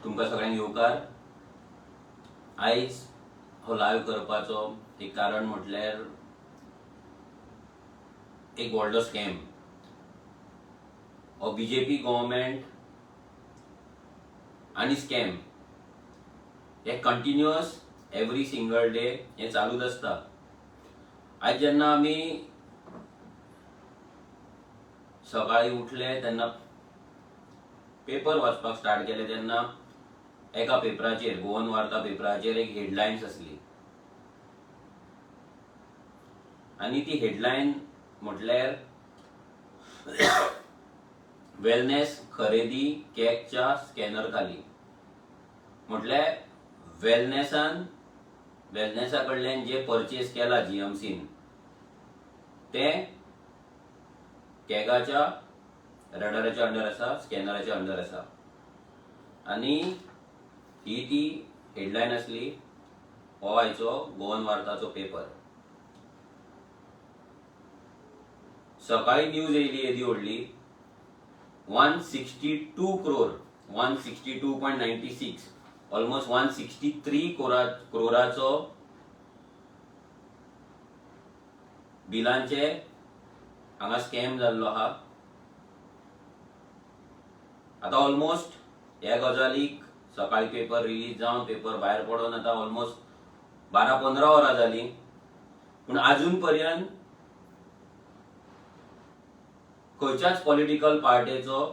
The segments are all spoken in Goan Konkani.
तुमकां सगळ्यांक येवकार. आयज हो लायव्ह करपाचो एक कारण म्हटल्यार एक व्हडलो स्कॅम हो बीजेपी गव्हर्मेंट आनी स्कॅम हे कंटिन्युअस एवरी सिंगल डे हे चालूच आसता. आयज जेन्ना आमी सकाळी उठले तेन्ना पेपर वाचपाक स्टार्ट केले तेन्ना एका पेपराचेर, गोवन वार्ता पेपराचेर एक हेडलायन्स आसली आनी ती हेडलायन म्हटल्यार वेलनेस खरेदी कॅगच्या स्कॅनर खाली. म्हटल्यार वेलनेसान वेलनेसा कडल्यान जे परचेस केला जीएमसीन तें कॅगाच्या रडाराच्या अंडर आसा, स्कॅनराच्या अंडर आसा. आनी ही ती हेडलायन आसली. हो आयचो गोवन वार्ताचो पेपर. सकाळी न्यूज येयली येदी व्हडली, 162 crore, 162.96, almost 163 क्रोराचो बिलांचे हांगा स्कॅम जाल्लो आहा. आतां ऑलमोस्ट ह्या गजालीक सकाळी पेपर रिलीज जावन पेपर भायर पडोन आतां ऑलमोस्ट 12-15 वरां जालीं, पूण आजून पर्यंत खंयच्याच पॉलिटिकल पार्टेचो,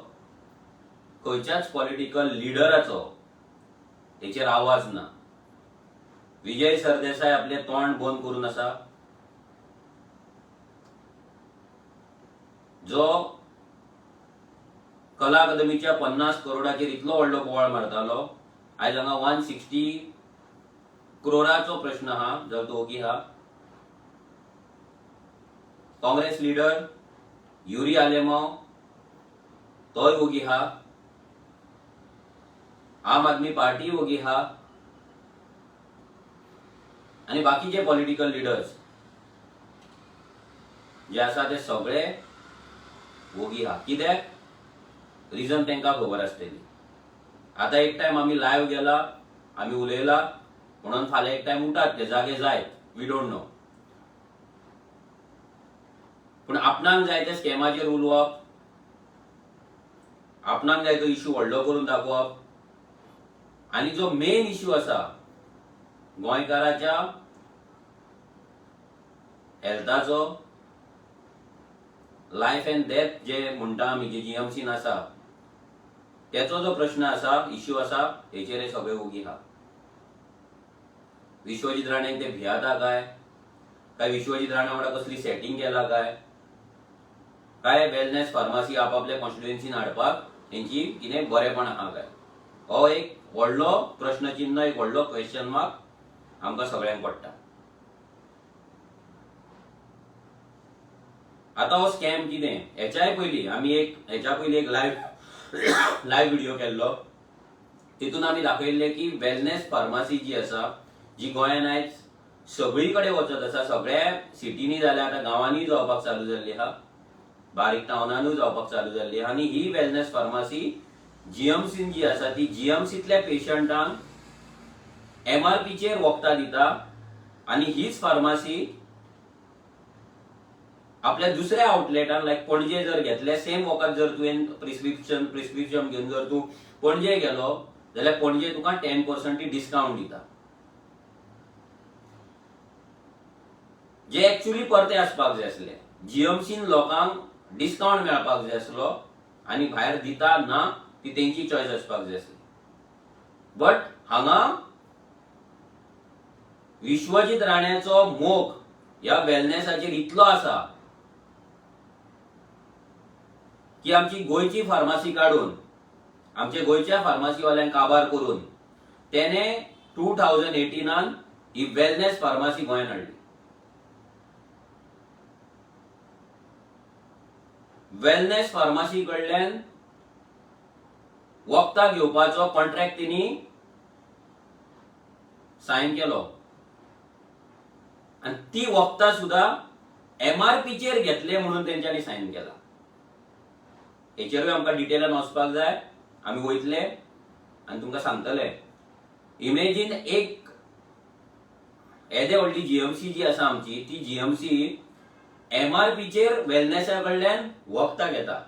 खंयच्याच पॉलिटिकल लिडराचो हेचेर आवाज ना. विजय सरदेसाय आपले तोंड बंद करून आसा. जो कला अकादमीच्या 50 करोडाचेर इतलो व्हडलो बोवाळ मारतालो, आयज हांगा 160 क्रोराचो प्रश्न आहा, जो तो ओगी आहा. काँग्रेस लिडर युरी आलेमाव तोय ओगी आहा. आम आदमी पार्टी ओगी आहा आनी बाकीचे पॉलिटिकल लिडर्स जे आसा ते सगळे ओगी आहा. कित्याक रिजन तांकां खबर आसतली. आतां एक टायम आमी लायव्ह गेला, आमी उलयला म्हणून फाल्यां एक टायम उठात ते जागे जायत, we don't know. पूण आपणाक जाय ते स्कॅमाचेर उलोवप, आपणाक जाय तो इश्यू व्हडलो करून दाखोवप आनी जो मेन इश्यू आसा गोंयकाराच्या हेल्थाचो, लायफ अँड डेथ जे म्हणटा आमी, जे जीएमसीन आसा तेचो जो प्रश्न आसा, इश्यू आसा, हेचेर हे सगळे ओगी आहा. विश्वजीत राणेक ते भियाता काय, काय विश्वजीत राणे वांगडा कसली सेटिंग केला काय, काय वेलनेस फार्मासी आपापल्या कॉन्स्टिट्युएन्सीन हाडपाक तेंची कितें बरेपण आहा काय, हो एक व्हडलो प्रश्नचिन्ह, एक व्हडलो क्वेश्चन मार्क आमकां सगळ्यांक पडटा. आतां हो स्कॅम कितें, हेच्याय पयलीं आमी एक हेच्या पयलीं एक लायव्ह लायव्ह व्हिडिओ केल्लो, तितून आमी दाखयल्लें की वेलनेस फार्मासी जी आसा, जी गोंयान आयज सगळी कडेन वचत आसा, सगळ्या सिटींनी जाल्या, आतां गांवांनी जावपाक चालू जाल्ली आहा, बारीक टावनानूय जावपाक चालू जाल्ली आहा. आनी ही वेलनेस फार्मासी जीएमसीन जी आसा ती जीएमसींतल्या पेशंटांक एमआरपीचेर वखदां दिता आनी हीच फार्मासी आपल्या दुसऱ्या आउटलेटान, लायक पणजे जर घेतले सेम वखद, जर तुवें प्रिस्क्रिप्शन घेवन जर तूं पणजे गेलो जाल्यार पणजे तुका 10% डिस्कावंट दिता, जे एक्चुअली परते आसपाक जाय आसले. जीएमसीन लोकांक डिस्कावंट मेळपाक जाय आसलो आनी भायर दिता ना ती तेंची चॉयस आसपाक जाय आसली. बट हांगा विश्वजीत राण्याचो मोग ह्या वेलनेसाचेर इतलो आसा की आमची गोंयची फार्मासी काडून आमच्या गोंयच्या फार्मासीवाल्यांक काबार करून तेणे 2018 ही वेलनेस फार्मासी गोंयांत हाडली. वेलनेस फार्मासी कडल्यान वखदां घेवपाचो कॉन्ट्रॅक्ट तिणी सायन केलो आनी ती वखदां सुद्दां एमआरपीचेर घेतले म्हणून तेंच्यांनी सायन केला. हेचेरूय आमकां डिटेलान वचपाक जाय, आमी वयतले आनी तुमकां सांगतले. इमेजीन एक येदे व्हडली जीएमसी जी आसा आमची, ती जीएमसी एमआरपीचेर वेलनेसा कडल्यान वखदां घेता,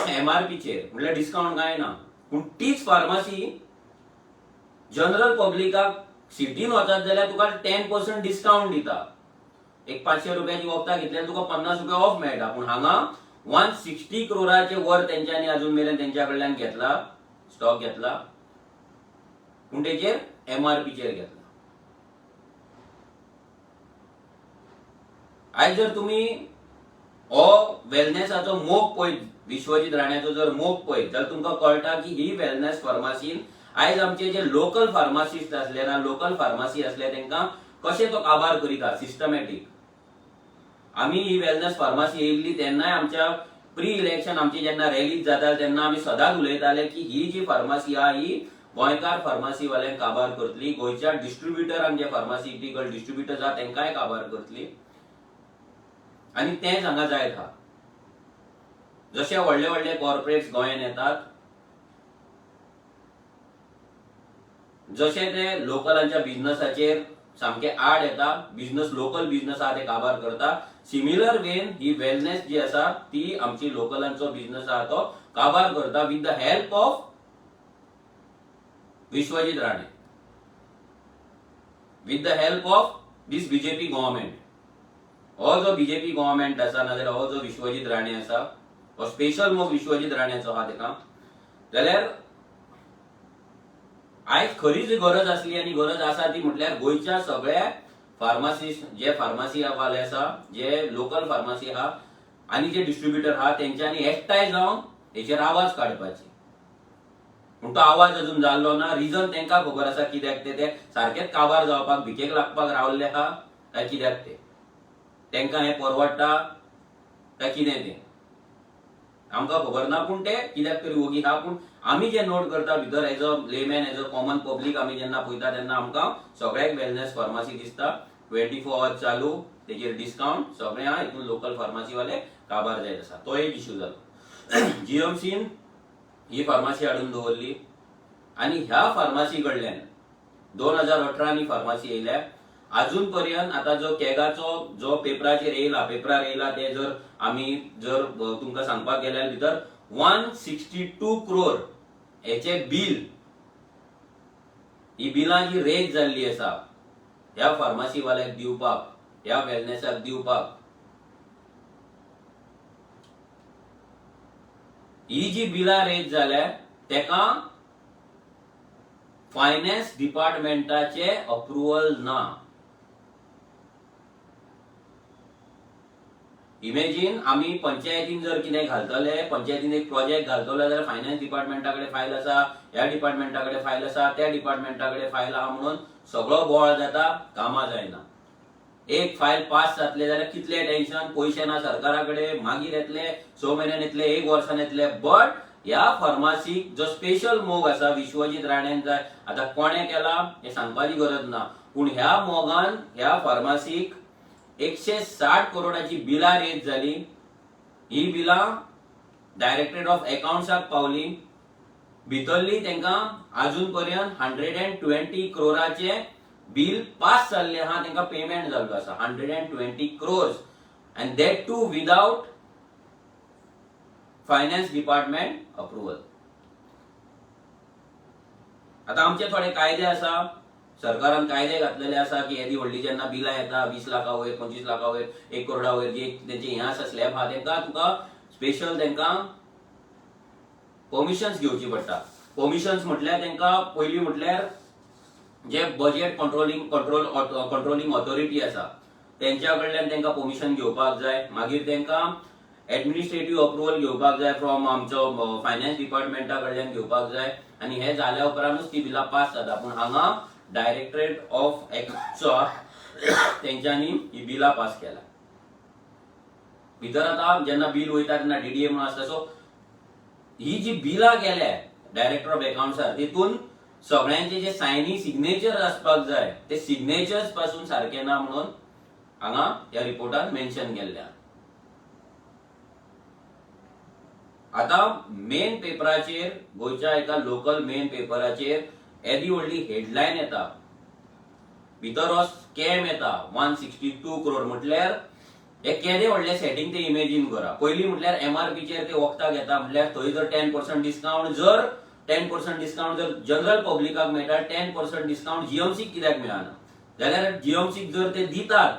एमआरपीचेर, म्हटल्यार डिस्कावंट कांय ना. पूण तीच फार्मासी जनरल पब्लिकाक सिटीन वचत जाल्यार तुका 10% डिस्कावंट दिता. एक 500 रुपयाची वखदां घेतल्यार तुका 50 रुपया ऑफ मेळटा. पूण हांगा 160 क्रोराचे वर तेंच्यांनी अजून मेरेन तेंच्या कडल्यान घेतला, स्टॉक घेतला, पूण तेचेर एमआरपीचेर घेतला. आयज जर तुमी हो वेलनेसाचो मोग पळयत, विश्वजीत राण्याचो जर मोग पळयत जाल्यार तुमकां कळटा की ही वेलनेस फार्मासीन आयज आमचे जे लोकल फार्मासिस्ट आसले ना लोकल फार्मासी आसले तांकां कशें तो काबार करीता सिस्टमॅटीक. आमी ही वेलनेस फार्मासी येयल्ली तेन्नाय आमच्या प्री इलेक्शन आमची जेन्ना रॅलीज जाताले तेन्ना आमी सदांच उलयताले की ही जी फार्मासी आहा ही गोंयकार फार्मासीवाल्यांक काबार करतली, गोंयच्या डिस्ट्रिब्युटरांक जे फार्मास्युटिकल डिस्ट्रिब्युटर्स आहा तांकांय काबार करतली. आनी तेंच हांगा जायत आहा. जशे व्हडले व्हडले कॉर्पोरेट्स गोंयांत येतात, जशे ते लोकलांच्या बिझनसाचेर सामके आड येता, बिझनस लोकल बिझनस आहा ते काबार करता, सिमिलर वेन ही वेलनेस जी आसा ती आमची लोकलांचो बिझनस आहा तो काबार करता with the help of Vishwajit Rane, with the help of this BJP government. हो जो बीजेपी गव्हर्मेंट आसा नाजाल्यार हो जो विश्वजीत राणे आसा, हो स्पेशल मोग विश्वजीत राण्याचो आहा तेका. जाल्यार आयज खरीच गरज आसली आनी गरज आसा ती म्हटल्यार गोंयच्या सगळ्या फार्मासिस्ट जे फार्मासी वाले आसा, जे लोकल फार्मासी आहा आनी जे डिस्ट्रिब्युटर आहा तेंच्यांनी एकठांय जावन हेचेर आवाज काडपाची. पूण तो आवाज अजून जाल्लो ना. रिजन तेंकां खबर आसा कित्याक ते ते सारकेच काबार जावपाक भिकेक लागपाक रावल्ले आहा काय कित्याक ते तेंकां हें परवडटा काय कितें तें आमकां खबर ना. पूण ते कित्याक तरी वोगी आहा. पूण आमी जे नोट करता भितर as a layman, as a common public आमी जेन्ना पळयता तेन्ना आमकां सगळ्याक वेलनेस फार्मासी दिसता, 24 आवर्स चालू, तेजेर डिस्कावंट सगळें आहा. हितून लोकल फार्मासीवाले काबार जायत आसा. तो एक इशू जालो. जीएमसीन ही फार्मासी हाडून दवरली आनी ह्या फार्मासी कडल्यान 2018 ही फार्मासी येयल्या. अजून पर्यंत आता जो कॅगाचो जो पेपराचेर येयला, पेपरार येयला ते जर आमी जर तुमकां सांगपाक गेल्यार भितर 162 क्रोर हेचे बील, ही बिलां जी रेज जाल्ली आसा ह्या फार्मासीवाल्याक दिवपाक, ह्या वेलनेसाक दिवपाक, ही जी बिलां रेज जाल्या तेका फायनान्स डिपार्टमेंटाचे अप्रुवल ना. इमेजीन आमी पंचायतीन जर कितें घालतले, पंचायतीन एक प्रोजेक्ट घालतले जाल्यार फायनान्स डिपार्टमेंटा कडेन फायल आसा, ह्या डिपार्टमेंटा कडेन फायल आसा, त्या डिपार्टमेंटा कडेन फायल आहा म्हणून सगळो बोवाळ जाता, कामां जायना. एक फायल पास जातले जाल्यार कितले टेन्शन, पयशे ना सरकारा कडेन, मागीर येतले, 6 म्हयन्यान येतले, 1 वर्सान येतले. बट ह्या फार्मासीक जो स्पेशल मोग आसा विश्वजीत राणेन जाय, आतां कोणें केला हें सांगपाची गरज ना, पूण ह्या मोगान ह्या फार्मासीक 160 करोडाची बिलां रेज जाली. ही बिलां डायरेक्टरेट ऑफ अकाउंट्साक पावली. भितरली तांकां आजून पर्यंत 120 क्रोराचे बिल पास जाल्ले आहा, तांकां पेमेंट जाल्लो आसा 120 crores, and that too without finance department approval. आतां आमचे थोडे कायदे आसा, सरकारान कायदे घातलेले आसा की येदी व्हडली जेन्ना बिलां येता, 20 लाखा वयर, 25 लाखा वयर, 1 करोडा वयर, जी एक तेंचे हें आसा, स्लॅब आहा, तेंकां तुका स्पेशल तेंकां परमिशन्स घेवची पडटा. परमिशन्स म्हटल्यार तेंकां पयलीं म्हटल्यार जे budget controlling authority आसा, तेंच्या कडल्यान तेंकां परमिशन घेवपाक जाय. मागीर तेंकां एडमिनिस्ट्रेटीव अप्रुवल घेवपाक जाय, फ्रॉम आमचो फायनान्स डिपार्टमेंटा कडल्यान घेवपाक जाय आनी हे जाल्या उपरांतूच ती बिलां पास जाता. पूण हांगा डायरेक्टरेट ऑफ अकाउंट्सचो तेंच्यांनी ही बिलां पास केला. भितर आतां जेन्ना बील वयता तेन्ना डीडीए म्हणून आसता. सो ही जी बिलां गेल्या डायरेक्टर ऑफ अकाउंट्सार, तितून सगळ्यांचे जे सायनी सिग्नेचर आसपाक जाय, ते सिग्नेचर्स पासून सारके ना म्हणून हांगा ह्या रिपोर्टान मेन्शन केल्ले आहा. आतां मेन पेपराचेर, गोंयच्या एका लोकल मेन पेपराचेर येदी व्हडली हेडलायन येता, भितर हो स्कॅम येता 162 क्रोर. म्हटल्यार हे केदे व्हडलें सेटींग ते इमेजीन करा. पयलीं म्हटल्यार एमआरपीचेर ते वखदां घेता, म्हटल्यार थंय जर 10% डिस्कावंट जर 10% डिस्कावंट जर जनरल पब्लिकाक मेळटा, 10% डिस्कावंट जीएमसीक कित्याक मेळना? जाल्यार जीएमसीक जर ते दितात,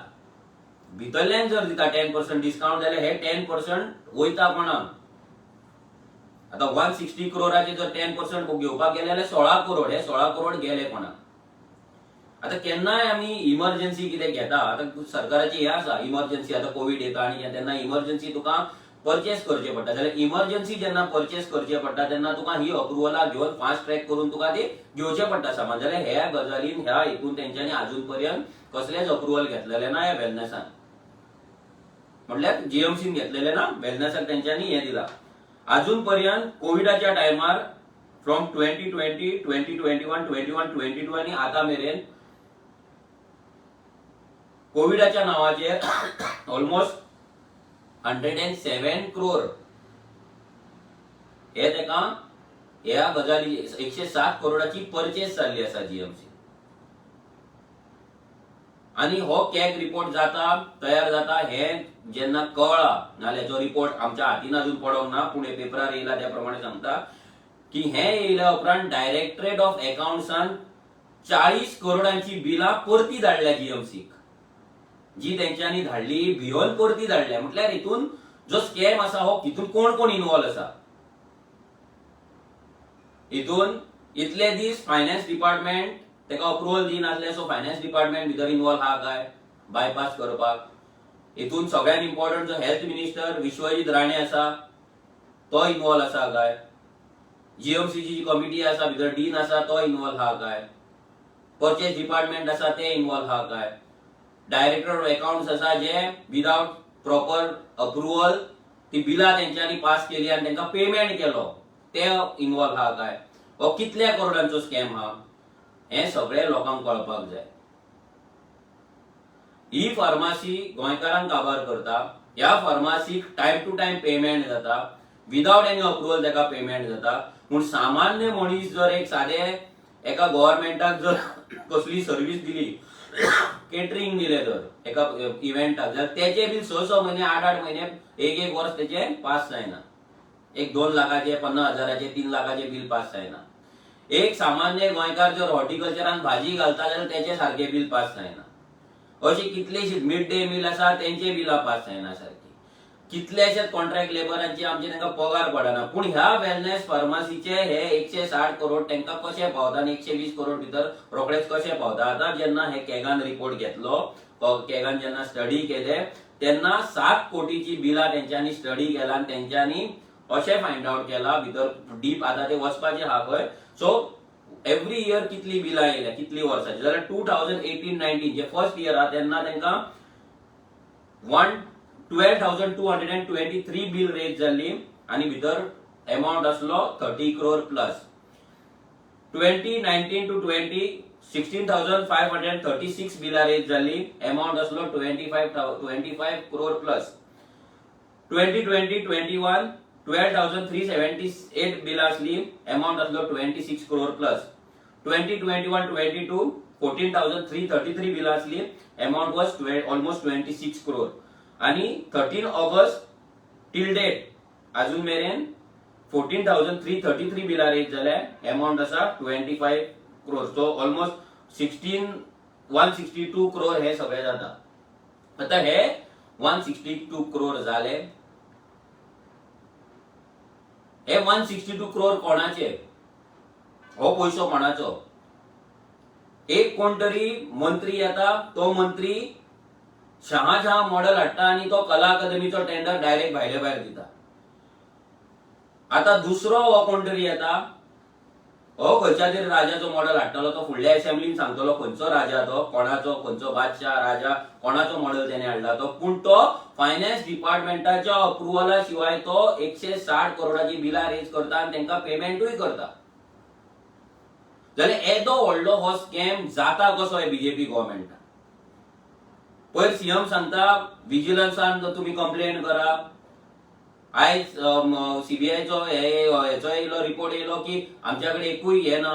भितरल्यान जर दिता 10% डिस्कावंट, जाल्यार हे 10% वयता कोणाक? आतां 160 क्रोराचे जर 10% घेवपाक गेले जाल्यार 16 करोड. हे 16 करोड गेले कोणाक? आतां केन्नाय आमी इमर्जन्सी कितें घेता, आतां सरकाराची हें आसा इमर्जन्सी, आतां कोवीड येता आनी हें, तेन्ना इमर्जन्सी तुका परचेस करचें पडटा. जाल्यार इमर्जन्सी जेन्ना परचेस करचें पडटा, तेन्ना तुका ही अप्रुवलां घेवन फास्ट ट्रॅक करून तुका ती घेवचें पडटा सामान. जाल्यार ह्या गजालीन, ह्या हितून तेंच्यांनी अजून पर्यंत कसलेंच अप्रुवल घेतलेलें ना. ह्या वेलनेसान, म्हटल्यार जीएमसीन घेतलेलें ना. वेलनेसाक तेंच्यांनी हें दिलां. अजून पर्यंत कोविडाच्या टायमार from 2020, 2021, 21, 22 आनी आतां मेरेन कोविडाच्या नावाचेर ऑलमोस्ट 107 क्रोर हे तेका ह्या गजाली, 107 करोडाची परचेस जाल्ली आसा जीएमसी. आनी हो कॅग रिपोर्ट जाता, तयार जाता हे जेन्ना कळ्ळा, नाल्यार हेचो रिपोर्ट आमच्या हातीन अजून पडोंक ना, पूण हे पेपरार येयला त्या प्रमाणे सांगता की हे येयल्या उपरांत डायरेक्टरेट ऑफ अकाउंट्सान 40 करोडांची बिलां परती धाडल्या जीएमसीक. जी तेंच्यांनी धाडली, भियोन परती धाडल्या. म्हटल्यार हितून जो स्कॅम आसा हो, हितून कोण कोण इन्वॉल्व आसा? हितून इतले दीस फायनान्स डिपार्टमेंट तेका अप्रुवल दिनासले, सो फायनान्स डिपार्टमेंट भितर इन्वॉल्व आहा काय बायपास करपाक? हितून सगळ्यात इम्पॉर्टंट जो हेल्थ मिनिस्टर विश्वजीत राणे आसा, तो इन्वॉल्व आसा काय? जीएमसीची जी कमिटी आसा, भितर डीन आसा, तो इन्वॉल्व आहा काय? परचेस डिपार्टमेंट आसा, ते इन्वॉल्व आहा काय? डायरेक्टर ऑफ अकाउंट्स आसा, जे विदाउट प्रॉपर अप्रुवल ती बिलां तेंच्यांनी पास केली आनी तेंकां पेमेंट केलो, ते इन्वॉल्व आहा काय? हो कितल्या करोडांचो स्कॅम आहा, हें सगळें लोकांक कळपाक जाय. ही फार्मासी गोंयकारांक काबार करता. ह्या फार्मासीक टायम टू टायम पेमेंट जाता, विदाउट एनी अप्रुवल ताका पेमेंट जाता. पूण सामान्य मनीस जर एक सादे एका गव्हर्मेंटाक जर कसली सर्वीस दिली, केटरिंग दिलें जर एका इव्हेंटाक, जाल्यार तेचे बील स स म्हयने, आठ आठ म्हयने, एक एक वर्स तेचे पास जायना. एक 2 लाखाचे, 50 हजाराचे, 3 लाखाचे बील पास जायना. एक सामान्य गोंयकार जर हॉर्टिकल्चरान भाजी घालता जाल्यार तेचे सारके बील पास जायना. अशी कितलीशीच मिड डे मील आसा, तेंचे बिलां पास जायना सारकी. कितलेशेच कॉन्ट्रॅक्ट लेबरांची आमचे तांकां पगार पडना, पूण ह्या वेलनेस फार्मासीचे हे 160 करोड तांकां कशे पावता आनी 120 करोड भितर रोखडेच कशे पावता? आतां जेन्ना हे कॅगान रिपोर्ट घेतलो, कॅगान जेन्ना स्टडी केले, तेन्ना 7 कोटीची बिलां तेंच्यांनी स्टडी केला आनी तेंच्यांनी अशें फायंड आवट केला भितर डीप आतां ते वचपाचे आहा खंय. सो एवरी इयर कितली बिलां येयल्या, कितली वर्साची, जाल्यार 2018-19 जे फर्स्ट इयर आहा, तेन्ना तांकां 12,223 bill raise जाल्ली आनी भितर एमावंट आसलो 30 क्रोर प्लस. 2019 to 20, 16,536 बिलां रेज जाल्ली, एमावंट आसलो 25 crore plus. 2020-21, 12,378 बिलां आसली, एमावंट आसलो 26 क्रोर प्लस. 2021-22, 14,333 बिलां आसली, amount was almost 26 crore. आणि 13 ऑगस्ट टील डेट अजून मेरेन 14,333 बिलां रेज जाल्या, एमावंट आसा twenty five Crore. So almost 161.62 crore हे सगळे जाता. आता हे 162 क्रोर जाले, हे 162 क्रोर कोणाचे? हो पयसो कोणाचो? एक कोण तरी मंत्री येता, तो मंत्री शहाजहां मॉडेल हाडटा आनी तो कला अकादमीचो टेंडर डायरेक्ट भायले भायर दिता. आता दुसरो हो कोण तरी येता, हो खंयच्या तरी राजाचो मॉडेल हाडटलो. तो फुडल्या असेंब्लीन सांगतलो खंयचो राजा तो, कोणाचो, खंयचो बादशाह, राजा, कोणाचो मॉडेल त्याने हाडला तो. पूण तो फायनान्स डिपार्टमेंटाच्या अप्रुव्हला शिवाय तो 160 करोडाची बिलां रेज करता आनी तांकां पेमेंटूय करता. जाल्यार येदो व्हडलो हो स्कॅम जाता कसो हे बीजेपी गव्हर्मेंटान? पयर सीएम सांगता, विजिलन्सान तुमी कंप्लेन करा. आयज सीबीआयचो हे हेचो येयलो, रिपोर्ट येयलो की आमच्या कडेन एकूय हे ना,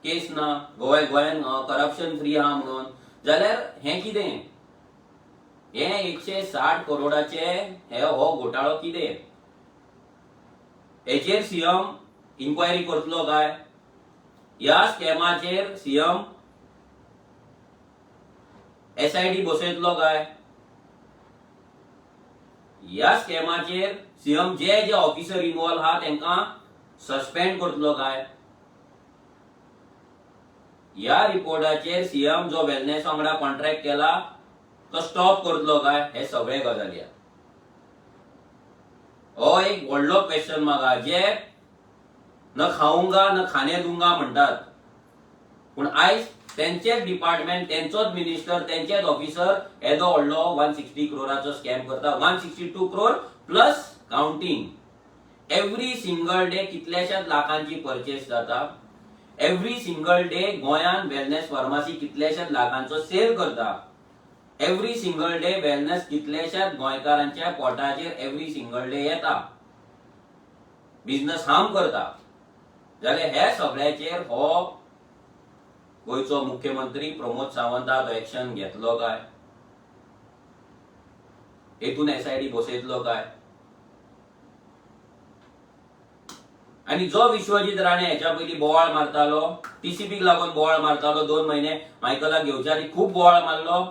केस ना, गोंयान करप्शन फ्री आहा म्हणून. जाल्यार हें कितें? हे 160 करोडाचे हे हो घोटाळो कितें? हेचेर सीएम इन्क्वायरी करतलो काय? ह्या स्कॅमाचेर सीएम एसआयटी बसयतलो काय? ह्या स्कॅमाचेर सीएम जे जे ऑफिसर इन्वॉल्व आहा तांकां सस्पेंड करतलो काय? ह्या रिपोर्टाचेर सीएम जो वेलनेस वांगडा कॉन्ट्रॅक्ट केला तो स्टॉप करतलो काय? हे सगळे गजाली आहा. हो एक व्हडलो क्वेश्चन म्हाका. जे न खाऊंगा न खाने दूंगा म्हणटात, पूण आयज तेंचेच डिपार्टमेंट, तेंचोच मिनिस्टर, तेंचेच ऑफिसर येदो व्हडलो 160 क्रोराचो स्कॅम करता. 162 crore plus counting. Every single day कितल्याशाच लाखांची परचेस जाता. एव्हरी सिंगल डे गोंयान वेलनेस फार्मासी कितल्याशाच लाखांचो सेल करता. एव्हरी सिंगल डे वेलनेस कितल्याशाच गोंयकारांच्या पोटाचेर एव्हरी सिंगल डे येता, बिझनस हार्म करता. जाल्यार हे सगळ्याचेर हो गोंयचो मुख्यमंत्री प्रमोद सावंत तो एक्शन घेतलो काय? हेतून एसआयटी बसयतलो काय? आनी जो विश्वजीत राणे हेच्या पयलीं बोवाळ मारतालो, टीसीपीक लागून बोवाळ मारतालो, 2 म्हयने मायकलाक घेवच्या आदी खूब बोवाळ मारलो,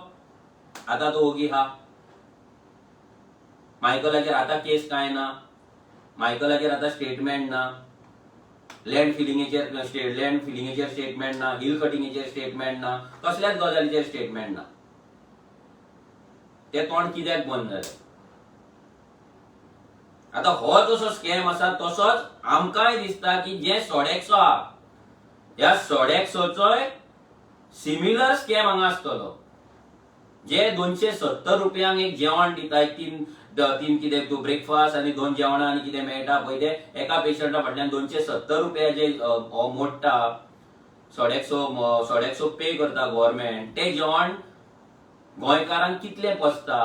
आतां तो ओगी हा. मायकलाचेर आतां केस कांय ना, मायकलाचेर आतां स्टेटमेंट ना, लँड फिलिंगेचेर स्टेटमेंट ना, हिल कटिंगेचेर स्टेटमेंट ना, कसल्याच गजालीचेर स्टेटमेंट ना. ते तोंड कित्याक बंद जालें? आतां हो जसो स्कॅम आसा तसोच आमकांय दिसता की जे सोडेक्सो आहा, ह्या सोडेक्सोचोय सिमिलर स्कॅम हांगा आसतलो. जे 270 रुपयांक एक जेवण दिता, एक तीन तीन कितें तूं ब्रेकफास्ट आनी दोन जेवणां आनी कितें मेळटा पळय, ते एका पेशंटा फाटल्यान 270 रुपया जे हो मोडटा, सोडेक्सो, सोडेक्सो पे करता गव्हर्मेंट, ते जेवण गोंयकारांक कितलें पचता?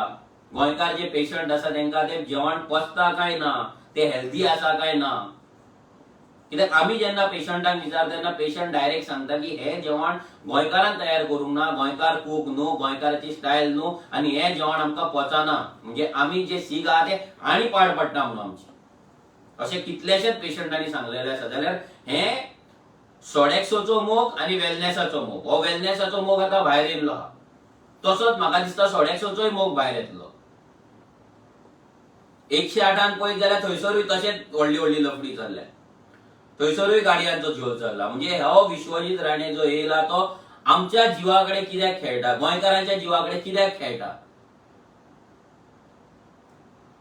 गोंयकार जे पेशंट आसा तांकां ते जेवण पचता काय ना? ते हेल्दी आसा काय ना? कित्याक आमी जेन्ना पेशंटांक विचारता तेन्ना पेशंट डायरेक्ट सांगता की हे जेवण गोंयकारान तयार करूंक ना, गोंयकार कूक न्हू, गोंयकाराची स्टायल न्हू आनी हे जेवण आमकां पचना, म्हणजे आमी जे सीक आहा ते आनी पाड पडटा म्हणून आमचें. अशें कितलेशेच पेशंटांनी सांगलेलें आसा. जाल्यार हे सोडेक्सोचो मोग आनी वेलनेसाचो मोग, हो वेलनेसाचो मोग आतां भायर येयल्लो आहा, तसोच म्हाका दिसता सोडेक्सोचोय मोग भायर येतलो. 108 पळयत जाल्यार थंयसरूय तशेंच व्हडली व्हडली लफडी चल्ल्या, थंयसरूय गाडयांचो झोल चल्ला. म्हणजे हो विश्वजीत राणे जो येयला तो आमच्या जिवा कडेन कित्याक खेळटा? गोंयकारांच्या जिवा कडेन कित्याक खेळटा?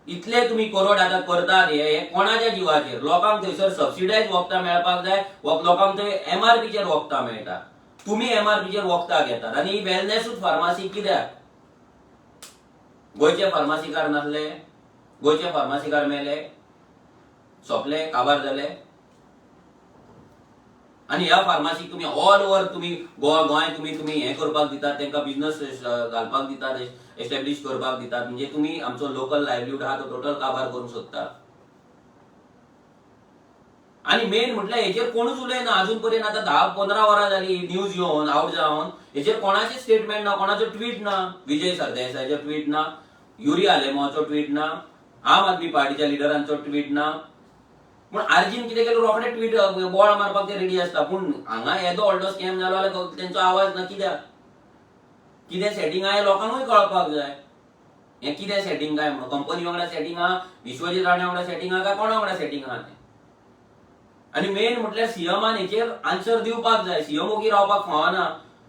इतले तुमी करोड आतां करतात, हे कोणाच्या जिवाचेर? लोकांक थंयसर सबसिडायज वखदां मेळपाक जाय, लोकांक थंय एमआरपीचेर वखदां मेळटा, तुमी एमआरपीचेर वखदां घेतात. आनी ही वेलनेसूच फार्मासी कित्याक? गोंयचे फार्मासीकार नासले? गोंयचे फार्मासीकार मेले, सोंपले, काबार जाले? आनी ह्या फार्मासीक तुमी ऑल ओवर तुमी गोवा गोंय तुमी तुमी हें करपाक दितात, तांकां बिझनस घालपाक दितात, एस्टॅब्लीश करपाक दितात. म्हणजे तुमी आमचो लोकल लायवलीहूड आहा तो टोटल काबार करूंक सोदता. आनी मेन म्हटल्यार हेचेर कोणूच उलयना अजून पर्यंत. आतां 10-15 वरां जाली न्यूज येवन आवट जावन, हेचेर कोणाचें स्टेटमेंट ना, कोणाचो ट्वीट ना, विजय सरदेसायाचो ट्वीट ना, युरी आलेमावाचो ट्वीट ना, आम आदमी पार्टीच्या लिडरांचो ट्वीट ना. पूण आरजीन कितें केलें, रोखडे ट्वीट बोवाळ मारपाक ते रेडी आसता. पूण हांगा येदो व्हडलो स्कॅम जालो जाल्यार तेंचो आवाज ना. कित्याक? कितें सेटिंग आहा हें लोकांकूय कळपाक जाय. हें कितें सेटिंग काय म्हणून, कंपनी वांगडा सेटिंग आहा, विश्वजीत राणे वांगडा सेटिंग आहा काय कोणा वांगडा सेटिंग आहा तें. आनी मेन म्हटल्यार सीएमान हेचेर आन्सर दिवपाक जाय. सीएम ओगी रावपाक फावना.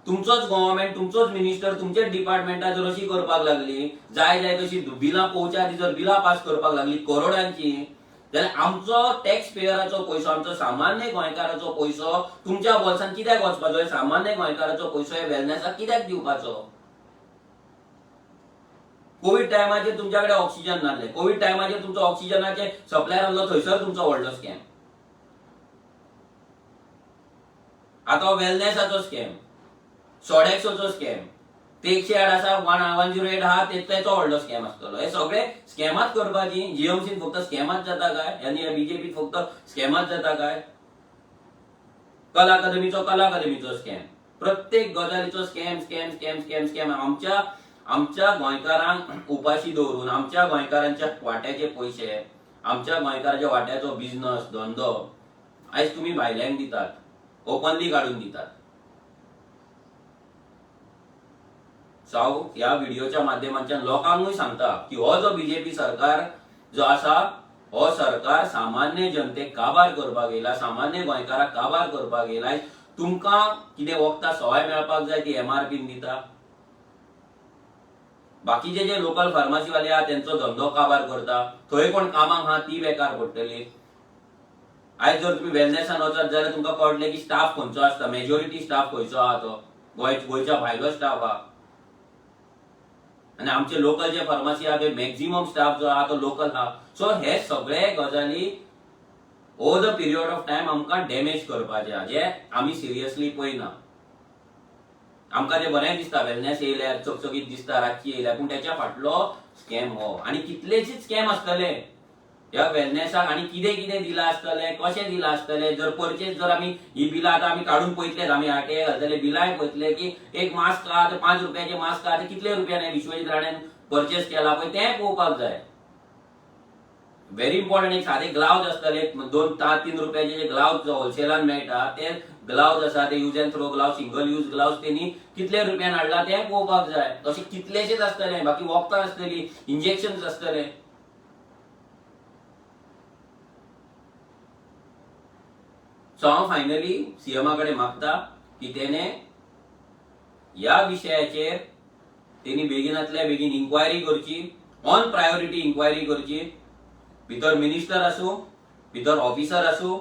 तुमचोच गव्हर्मेंट, तुमचोच मिनिस्टर, तुमचेच डिपार्टमेंटां जर अशी करपाक लागली, जाय जाय तशी बिलां पोवच्या आदी जर बिलां पास करपाक लागली करोडांची, जाल्यार आमचो टॅक्स पेयराचो पयसो, आमचो सामान्य गोंयकाराचो पयसो तुमच्या बोल्सान कित्याक वचपाचो? सामान्य गोंयकाराचो पयसो हे वेलनेसाक कित्याक दिवपाचो? कोवीड टायमाचेर तुमच्या कडेन ऑक्सिजन नासले. कोवीड टायमाचेर तुमचो ऑक्सिजनाचे सप्लायर आहलो, थंयसर तुमचो व्हडलो स्कॅम. आतां वेलनेसाचो स्कॅम, सोडेक्सोचो स्कॅम, ते 108 आसा, 1 108 आहा, तेचो व्हडलो स्कॅम आसतलो. हे सगळे स्कॅमात करपाची. जीएमसीन फक्त स्कॅमात जाता काय आनी बीजेपी फक्त स्कॅमात जाता काय? कला अकादमीचो, कला अकादमीचो स्कॅम, प्रत्येक गजालीचो scam, scam, scam, scam, scam. आमच्या आमच्या गोंयकारांक उपाशी दवरून, आमच्या गोंयकारांच्या वाट्याचे पयशे, आमच्या गोंयकाराच्या वाट्याचो बिझनस धंदो आयज तुमी भायल्यांक दितात, ओपनली काडून दितात. सो हांव ह्या व्हिडिओच्या माध्यमांतल्यान लोकांकूय सांगता की हो जो बीजेपी सरकार जो आसा, हो सरकार सामान्य जनतेक काबार करपाक येयला, सामान्य गोंयकाराक काबार करपाक येयला. तुमकां कितें वखदां सवाय मेळपाक जाय, ती एमआरपीन दिता. बाकीचे जे लोकल फार्मासीवाले आहा तेंचो धंदो काबार करता. थंय कोण कामाक आहा ती बेकार पडटली. आयज जर तुमी वेलनेसान वचत जाल्यार तुमकां कळटलें की स्टाफ खंयचो आसता, मेजॉरिटी स्टाफ खंयचो आहा, तो गोंयच्या भायलो स्टाफ आहा. आनी आमचे लोकल जे फार्मासी आहा ते मॅक्झिमम स्टाफ जो आहा तो लोकल आहा. सो हे सगळे गजाली over the period of time आमकां डॅमेज करपाचे आहा, जे आमी सिरियसली पळयना. आमकां ते बरें दिसता, वेलनेस येयल्यार चकचकीत दिसता, रातची येयल्यार, पूण तेच्या फाटलो स्कॅम हो. आनी कितलेशीच स्कॅम आसतले ह्या वेलनेसाक. आनी कितें कितें दिलां आसतलें, कशें दिलां आसतलें. जर परचेज जर आमी ही बिलां आतां आमी काडून पळयतलेच, आमी आरटीआय घालतले, बिलांय पळयतले की एक मास्क आहा ते 5 रुपयाचे मास्क आहा ते कितले रुपयान विश्वजीत राणेन परचेज केला पळय, तें पळोवपाक जाय. Very important. एक सादे ग्लावज आसतले, 2-3 रुपयाचे जे ग्लावज होलसेलान मेळटा ते ग्लावज आसा, ते use and throw gloves, single use gloves तेणी कितले रुपयान हाडला तें पळोवपाक जाय. तशें कितलेशेच आसतले, बाकी वखदां आसतली, इंजेक्शन आसतले. सो हांव फायनली सीएमा कडेन मागता की तेणे ह्या विशयाचेर तेणी बेगिनातल्या बेगीन इन्क्वायरी करची, ऑन प्रायोरिटी इन्क्वायरी करची. भितर मिनिस्टर आसूं, भितर ऑफिसर आसूं,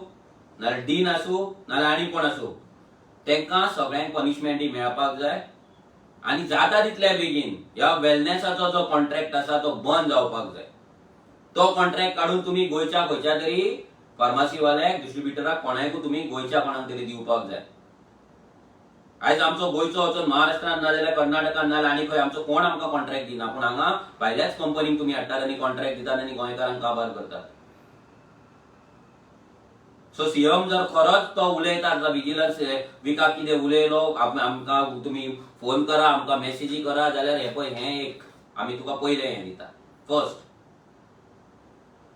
नाल्यार डीन आसूं, नाल्यार आनी कोण आसूं, तांकां सगळ्यांक पनिशमेंट ही मेळपाक जाय. आनी जाता तितल्या बेगीन ह्या वेलनेसाचो जो कॉन्ट्रॅक्ट आसा तो बंद जावपाक जाय. तो कॉन्ट्रॅक्ट काडून तुमी गोंयच्या खंयच्या तरी फार्मासीवाल्याक, डिस्ट्रिब्युटराक, कोणाकूय तुमी गोंयच्या कोणाक तरी दिवपाक जाय. आयज आमचो गोंयचो वचून महाराष्ट्रान ना जाल्यार कर्नाटकान ना जाल्यार आनी खंय आमचो कोण आमकां कॉन्ट्रॅक्ट दिना, पूण हांगा भायल्याच कंपनीक तुमी हाडटात आनी कॉन्ट्रॅक्ट दितात आनी गोंयकारांक काबार करतात. सो सीएम जर खरोच तो उलयता जाल्यार विजिलन्स विकाक कितें उलयलो, आमकां तुमी फोन करा, आमकां मॅसेजी करा, जाल्यार हें पळय हें एक आमी तुका पयलें हें दिता फर्स्ट.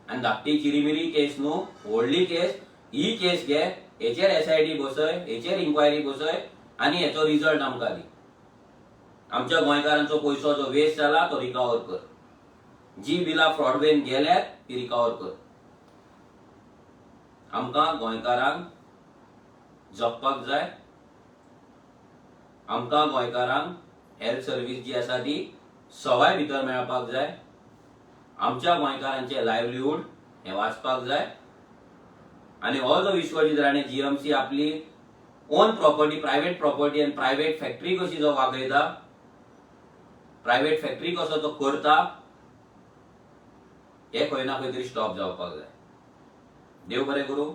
आनी धाकटी चिरीमिरी केस न्हू, व्हडली केस ही केस घे, हेचेर एसआयटी बसय, हेचेर इन्क्वायरी बसय आनी हेचो रिजल्ट आमकां दी. आमच्या गोंयकारांचो पयसो जो वेस्ट जाला तो रिकवर कर, जी बिलां फ्रॉड वेन गेल्यात ती रिकवर कर. आमकां गोंयकारांक जगपाक जाय, आमकां गोंयकारांक हेल्थ सर्वीस जी आसा ती सवाय भितर मेळपाक जाय, आमच्या गोंयकारांचे लायवलीहूड हें वाचपाक जाय. आनी हो जो विश्वजीत राणे जीएमसी आपली ओन प्रॉपर्टी, प्रायव्हेट प्रॉपर्टी आनी प्रायव्हेट फॅक्टरी कशी जो वागयता, प्रायव्हेट फॅक्टरी कसो तो करता, हे खंय ना खंय तरी स्टॉप जावपाक जाय. देव बरें करूं.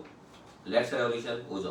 Let's revolution उजो.